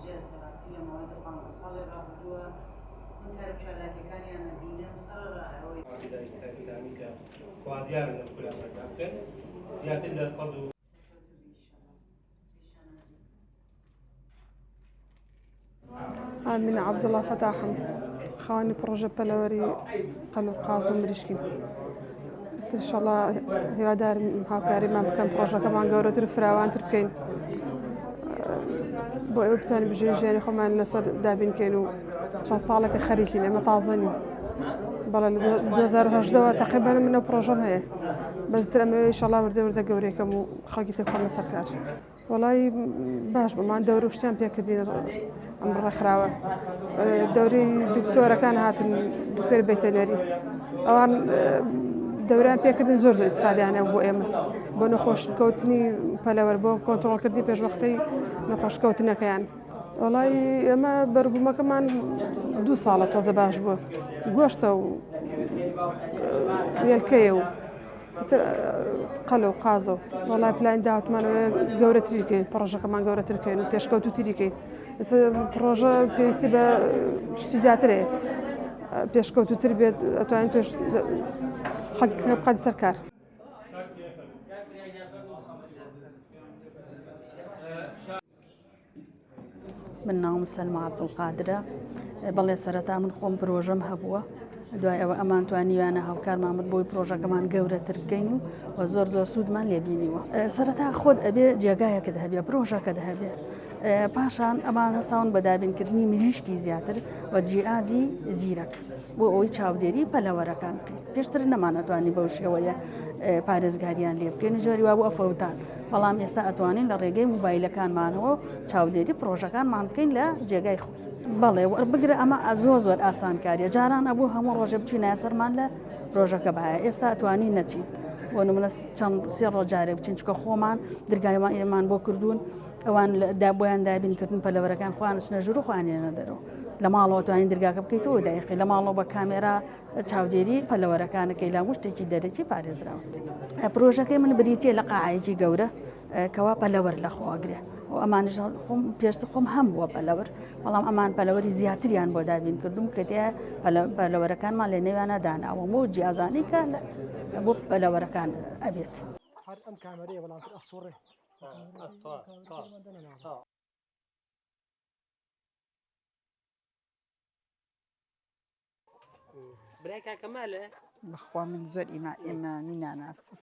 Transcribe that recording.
زیاد بەڕاستی لە ماوەی دە پانزە ساڵی ڕابردووە من کار و چالاکیەکانیان ئەبینم سەرەڕای ئەوەی. پێداویستیەکانی کە خوازیارن لەم خولە بەشدار بکەن زیاتر لە سەد و. سەرکەوتوو بی ئیشەڵا جێی شانازی. ئامینە عەبدوڵا فەتاحم، خاوەنی پڕۆژە پەلەوەری قەل و قاز و مریشکیم. ئینشەڵا هیوادارم هاوکاریمان بکەن پڕۆژەکەمان گەورەتر و فراوانتر بکەین بۆ ئەوە بتوانین بژێوی ژیانی خۆمان لەسەر دابین کەین و چەند ساڵێکە خەریکین ئێمە تازە نین بەڵێ لە 2010ەوە تقریبا من ئەو پڕۆژەم هەیە بەزتر ئەمەوێ ئینشەڵا وردە وردە گەورەکەم و خەڵکی تر بخەمە سەر کار. وەڵایی باش بوومان دەورە و شتیان پێکردین ئەم ڕێکخراوە دەوری دکتۆرەکان هاتن دکتۆری بەیتەنەری ئەوان دەوران پێکردن زۆر زۆر ئیسفادیانە بۆ ئێمە بۆ نەخۆشکەوتنی پەلەوەر بۆ کۆنتترۆلکردنی پێشوەختەی نەخۆشکەوتنەکەیان وەڵی ئێمە بەربوومەکەمان دوو ساڵە تۆزە باش بووە گۆشتە و وێلکەیە و ئیتر قەل و قازە و وەڵای پلانی داهاتمان ئەوەیە گەورەتری کەین پڕۆژەکەمان گەورەتر کەین و پێشکەوتووتری کەین ئێستا پڕۆژە پێویستی بە شتی زیاتر هەیە پێشکەوتووتر بێت ئەتوانین تۆش خەڵکی تر بخاتە سەر کار. من ناوم سەلما عەبدولقادرە بەڵێ سەرەتا من خۆم پرۆژەم هەبووە دوای ئەوە ئەمان توانیویانە هاوکارمان بن بۆی پرۆژەکەمان گەورەتر بکەین و و زۆر زۆر سوودمان لێبینیوە سەرەتا خۆت ئەبێ جێگایەکت هەبێ پرۆژەکەت هەبێ پاشان ئەمان هەستاون بە دابینکردنی مریشکی زیاتر و جیازی زیرەک بۆ ئەوەی چاودێری پەلەوەرەکان بکەیت پێشتر نەمانەتوانی بەو شێوەیە پارێزگاریان لێ بکەین جاری وابوو ئەفەوتان بەڵام ئێستا ئەتوانین لە ڕێگەی موبایلەکانمانەوە چاودێری پرۆژەکانمان بکەین لە جێگای خۆی بەڵێ بگرە ئەمە زۆر زۆر ئاسانکاریە جاران ئەبوو هەموو ڕۆژێ بچینە سەرمان لە پرۆژەکە باە ئێستا ئەتوانین نەچین بۆ نمونە چەند سێ ڕۆژ جارێک بچین چکە خۆمان درگایمان ئێمان بۆ کردوون ئەوان دا بۆیان دابین کردن پەلەوەرەکان خۆیان چنە ژوور و خۆیان لێنە دەرەوە لە ماڵەوە توانین درگاکە بکەیتەوە دایقی لە ماڵەوە بە کامێرا چاودێری پەلەوەرەکانەکەی لە هەموو شتێکی دەرەکی پارێزراوە. پرۆژەکەی من بریتیە لە قاعەیەکی گەورە کەوا پەلەوەر لە خۆگرێ و ئەمانش خۆم پێشتر خۆم هەم بووە پەلەوەر بەڵام ئەمان پەلەوەری زیاتریان بۆ دابین کردوم کە تیا پەلەوەرەکانمان لە نێویانە داناوە و جیازانی کە بۆ پەلەوەرەکان ئەبێت. هەر ئەم کامەرەیە بەڵام تر ئەسوڕێ. برای کاکە مالە؟ بەخوا من زۆر ئیما ئێمە ناناسم.